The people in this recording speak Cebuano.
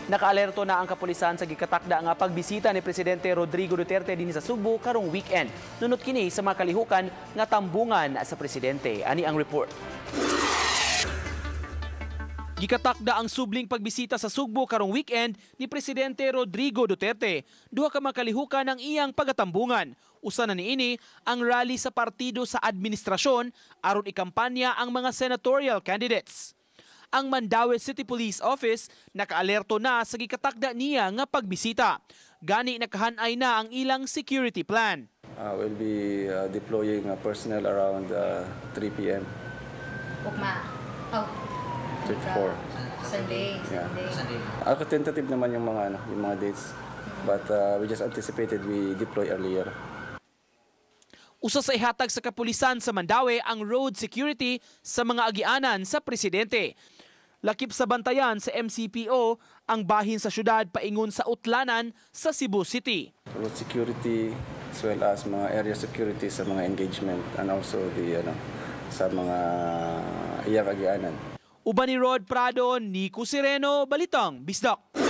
Nakaalerto na ang kapulisan sa gikatakda nga pagbisita ni Presidente Rodrigo Duterte dinhi sa Sugbo karong weekend. Nunot kini sa mga kalihukan nga tambungan sa presidente. Ani ang report. Gikatakda ang subling pagbisita sa Sugbo karong weekend ni Presidente Rodrigo Duterte. Duha ka mga kalihukan ang iyang pagatambungan. Usa na niini ang rally sa partido sa administrasyon aron ikampanya ang mga senatorial candidates. Ang Mandaue City Police Office nakaalerto na sa gikatakda niya nga pagbisita. Gani nakahanay na ang ilang security plan. We'll be deploying personnel around 3 p.m. Ugma. Oh. 34. Sunday. Yeah. Sunday. Ako, tentative naman yung mga ano, yung mga dates. But we just anticipated we deploy earlier. Usa sa ihatag sa kapulisan sa Mandaue ang road security sa mga agianan sa presidente. Lakip sa bantayan sa MCPO ang bahin sa syudad paingon sa Utlanan sa Cebu City. Road security as well as mga area security sa mga engagement and also the ano sa mga iyang agianan. Uban ni Rod Prado, Nico Sireno, Balitang Bisdak.